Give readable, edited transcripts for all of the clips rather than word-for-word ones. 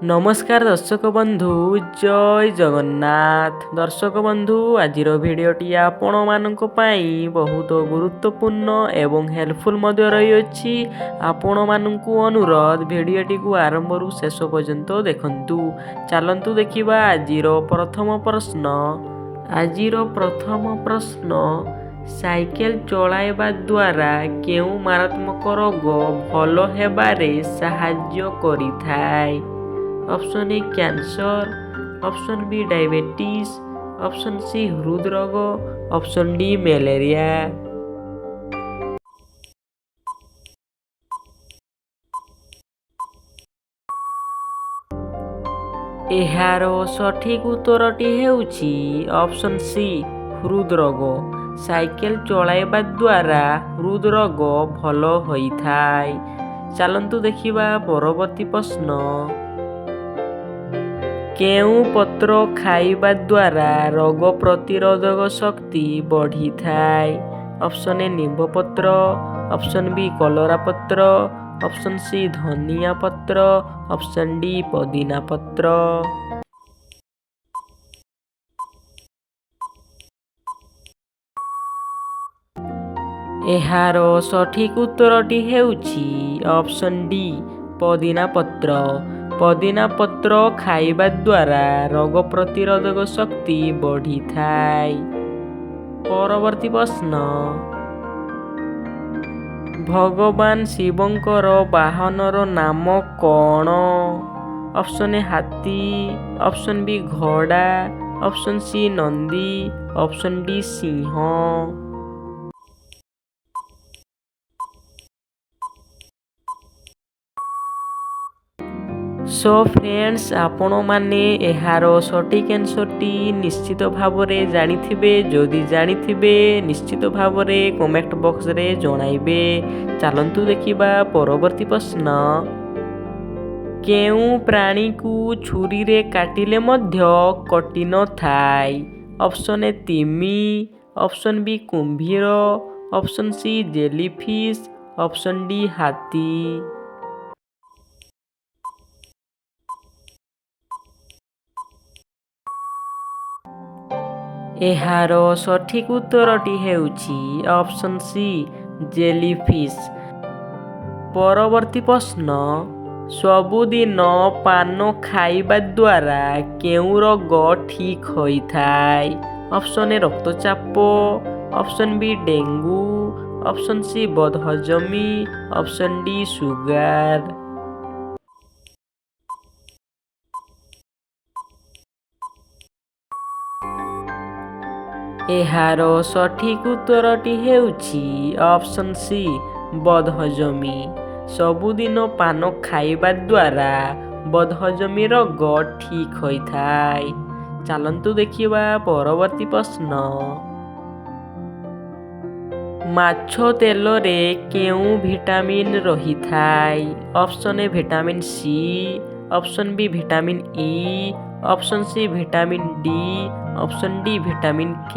ନମସ୍କାର ଦର୍ଶକ ବନ୍ଧୁ, ଜୟ ଜଗନ୍ନାଥ। ଦର୍ଶକ ବନ୍ଧୁ, ଆଜିର ଭିଡ଼ିଓଟି ଆପଣମାନଙ୍କ ପାଇଁ ବହୁତ ଗୁରୁତ୍ୱପୂର୍ଣ୍ଣ ଏବଂ ହେଲ୍ପଫୁଲ୍ ମଧ୍ୟ ରହିଅଛି। ଆପଣମାନଙ୍କୁ ଅନୁରୋଧ, ଭିଡ଼ିଓଟିକୁ ଆରମ୍ଭରୁ ଶେଷ ପର୍ଯ୍ୟନ୍ତ ଦେଖନ୍ତୁ। ଚାଲନ୍ତୁ ଦେଖିବା ଆଜିର ପ୍ରଥମ ପ୍ରଶ୍ନ। ଆଜିର ପ୍ରଥମ ପ୍ରଶ୍ନ, ସାଇକେଲ ଚଳାଇବା ଦ୍ୱାରା କେଉଁ ମାରାତ୍ମକ ରୋଗ ଭଲ ହେବାରେ ସାହାଯ୍ୟ କରିଥାଏ? Option A cancer, option B diabetes, option C ହୃଦରୋଗ, ଅପସନ୍ ଡି ମ୍ୟାଲେରିଆ। ଏହାର ସଠିକ୍ ଉତ୍ତରଟି ହେଉଛି ଅପସନ୍ ସି ହୃଦରୋଗ। ସାଇକେଲ ଚଳାଇବା ଦ୍ୱାରା ହୃଦରୋଗ ଭଲ ହୋଇଥାଏ। ଚାଲନ୍ତୁ ଦେଖିବା ପରବର୍ତ୍ତୀ ପ୍ରଶ୍ନ। କେଉଁ ପତ୍ର ଖାଇବା ଦ୍ୱାରା ରୋଗ ପ୍ରତିରୋଧକ ଶକ୍ତି ବଢ଼ିଥାଏ? ଅପସନ୍ ଏ ନିମ୍ବ ପତ୍ର, ଅପସନ୍ ବି କଲରା ପତ୍ର, ଅପସନ୍ ସି ଧନିଆ ପତ୍ର, ଅପସନ୍ ଡି ପୋଦିନା ପତ୍ର। ଏହାର ସଠିକ୍ ଉତ୍ତରଟି ହେଉଛି ଅପସନ୍ ଡି ପୋଦିନା ପତ୍ର। ପୋଦିନା ପତ୍ର ଖାଇବା ଦ୍ୱାରା ରୋଗ ପ୍ରତିରୋଧକ ଶକ୍ତି ବଢ଼ିଥାଏ। ପରବର୍ତ୍ତୀ ପ୍ରଶ୍ନ, ଭଗବାନ ଶିବଙ୍କର ବାହନର ନାମ କ'ଣ? ଅପସନ୍ ଏ ହାତୀ, ଅପସନ୍ ବି ଘୋଡ଼ା, option C Nandi, option D ସିଂହ। ସୋ ଫ୍ରେଣ୍ଡସ୍, ଆପଣମାନେ ଏହାର ସଠିକ୍ ଆନ୍ସର୍ଟି ନିଶ୍ଚିତ ଭାବରେ ଜାଣିଥିବେ। ଯଦି ଜାଣିଥିବେ, ନିଶ୍ଚିତ ଭାବରେ କମେଣ୍ଟ ବକ୍ସରେ ଜଣାଇବେ। ଚାଲନ୍ତୁ ଦେଖିବା ପରବର୍ତ୍ତୀ ପ୍ରଶ୍ନ। କେଉଁ ପ୍ରାଣୀକୁ ଛୁରୀରେ କାଟିଲେ ମଧ୍ୟ କଟିନଥାଏ? ଅପସନ୍ ଏ ତିମି, ଅପସନ୍ ବି କୁମ୍ଭୀର, option C jellyfish, option D ହାତୀ। ଏହାର ସଠିକ୍ ଉତ୍ତରଟି ହେଉଛି ଅପସନ୍ ସି ଜେଲିଫିସ୍। ପରବର୍ତ୍ତୀ ପ୍ରଶ୍ନ, ସବୁଦିନ ପାନ ଖାଇବା ଦ୍ୱାରା କେଉଁ ରୋଗ ଠିକ୍ ହୋଇଥାଏ? ଅପସନ୍ ଏ ରକ୍ତଚାପ, option B dengue, option C ବଦହଜମି, ଅପସନ୍ ଡି ସୁଗାର। ଏହାର ସଠିକ୍ ଉତ୍ତରଟି ହେଉଛି ଅପସନ୍ ସି ବଦହଜମି। ସବୁଦିନ ପାନ ଖାଇବା ଦ୍ୱାରା ବଦହଜମି ରୋଗ ଠିକ୍ ହୋଇଥାଏ। ଚାଲନ୍ତୁ ଦେଖିବା ପରବର୍ତ୍ତୀ ପ୍ରଶ୍ନ। ମାଛ ତେଲରେ କେଉଁ ଭିଟାମିନ୍ ରହିଥାଏ? Option A vitamin C, option B vitamin E, option C vitamin D, option D vitamin K.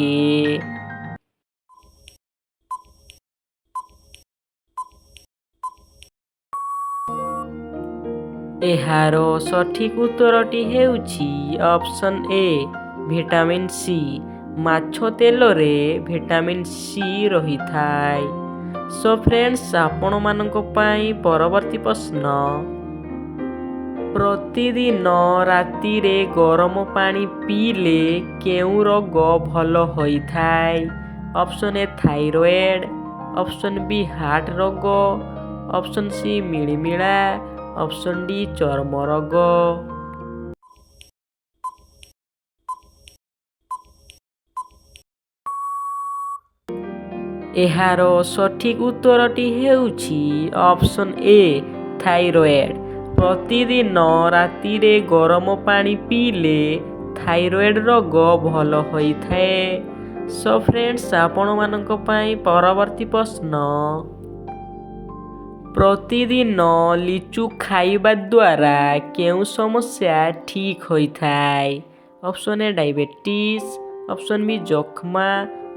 ଏହାର ସଠିକ୍ ଉତ୍ତରଟି ହେଉଛି ଅପସନ୍ ଏ ଭିଟାମିନ୍ ସି। ମାଛ ତେଲରେ ଭିଟାମିନ୍ ସି ରହିଥାଏ। ସୋ ଫ୍ରେଣ୍ଡସ୍, ଆପଣମାନଙ୍କ ପାଇଁ ପରବର୍ତ୍ତୀ ପ୍ରଶ୍ନ, ପ୍ରତିଦିନ ରାତିରେ ଗରମ ପାଣି ପିଇଲେ କେଉଁ ରୋଗ ଭଲ ହୋଇଥାଏ? Option A thyroid, option B heart ରୋଗ, ଅପସନ୍ ସି ମିଳିମିଳା, ଅପସନ୍ ଡି ଚର୍ମ ରୋଗ। ଏହାର ସଠିକ୍ ଉତ୍ତରଟି ହେଉଛି ଅପସନ୍ ଏ ଥାଇରଏଡ୍। ପ୍ରତିଦିନ ରାତିରେ ଗରମ ପାଣି ପିଇଲେ ଥାଇରଏଡ୍ ରୋଗ ଭଲ ହୋଇଥାଏ। ସୋ ଫ୍ରେଣ୍ଡସ୍, ଆପଣମାନଙ୍କ ପାଇଁ ପରବର୍ତ୍ତୀ ପ୍ରଶ୍ନ, ପ୍ରତିଦିନ ଲିଚୁ ଖାଇବା ଦ୍ୱାରା କେଉଁ ସମସ୍ୟା ଠିକ୍ ହୋଇଥାଏ? Option A diabetes, option B ଯକ୍ଷ୍ମା,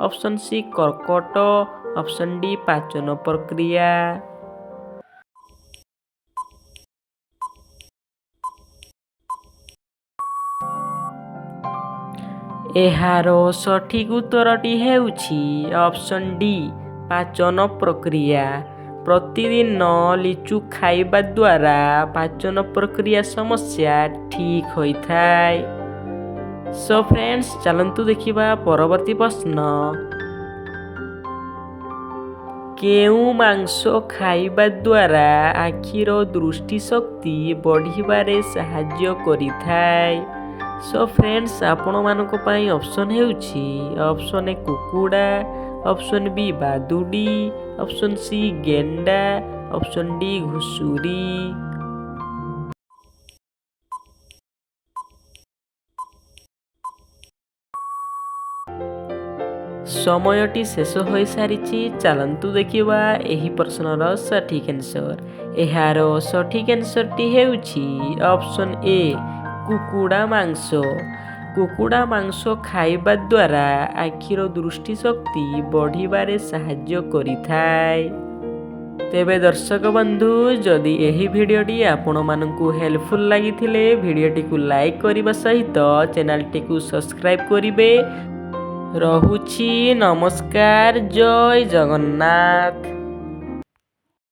ଅପସନ୍ ସି କର୍କଟ, ଅପସନ୍ ଡି ପାଚନ ପ୍ରକ୍ରିୟା। ଏହାର ସଠିକ୍ ଉତ୍ତରଟି ହେଉଛି ଅପସନ୍ ଡି, ପାଚନ ପ୍ରକ୍ରିୟା। ପ୍ରତିଦିନ ଲିଚୁ ଖାଇବା ଦ୍ୱାରା ପାଚନ ପ୍ରକ୍ରିୟା ସମସ୍ୟା ଠିକ୍ ହୋଇଥାଏ। ସୋ ଫ୍ରେଣ୍ଡସ୍, ଚାଲନ୍ତୁ ଦେଖିବା ପରବର୍ତ୍ତୀ ପ୍ରଶ୍ନ। କେଉଁ ମାଂସ ଖାଇବା ଦ୍ୱାରା ଆଖିର ଦୃଷ୍ଟିଶକ୍ତି ବଢ଼ିବାରେ ସାହାଯ୍ୟ କରିଥାଏ? ସୋ ଫ୍ରେଣ୍ଡସ୍, ଆପଣମାନଙ୍କ ପାଇଁ ଅପସନ୍ ହେଉଛି ଅପସନ୍ ଏ କୁକୁଡ଼ା, ଅପସନ୍ ବି ବାଦୁଡ଼ି, ଅପସନ୍ ସି ଗେଣ୍ଡା, ଅପସନ୍ ଡି ଘୁଷୁରୀ। ସମୟଟି ଶେଷ ହୋଇସାରିଛି। ଚାଲନ୍ତୁ ଦେଖିବା ଏହି ପ୍ରଶ୍ନର ସଠିକ୍ ଆନ୍ସର୍। ଏହାର ସଠିକ୍ ଆନ୍ସର୍ଟି ହେଉଛି ଅପସନ୍ ଏ, କୁକୁଡ଼ା ମାଂସ। କୁକୁଡ଼ା ମାଂସ ଖାଇବା ଦ୍ୱାରା ଆଖିର ଦୃଷ୍ଟିଶକ୍ତି ବଢ଼ିବାରେ ସାହାଯ୍ୟ କରିଥାଏ। ତେବେ ଦର୍ଶକ ବନ୍ଧୁ, ଯଦି ଏହି ଭିଡ଼ିଓଟି ଆପଣମାନଙ୍କୁ ହେଲ୍ପଫୁଲ୍ ଲାଗିଥିଲେ, ଭିଡ଼ିଓଟିକୁ ଲାଇକ୍ କରିବା ସହିତ ଚ୍ୟାନେଲଟିକୁ ସବସ୍କ୍ରାଇବ୍ କରିବେ। ରହୁଛି, ନମସ୍କାର, ଜୟ ଜଗନ୍ନାଥ।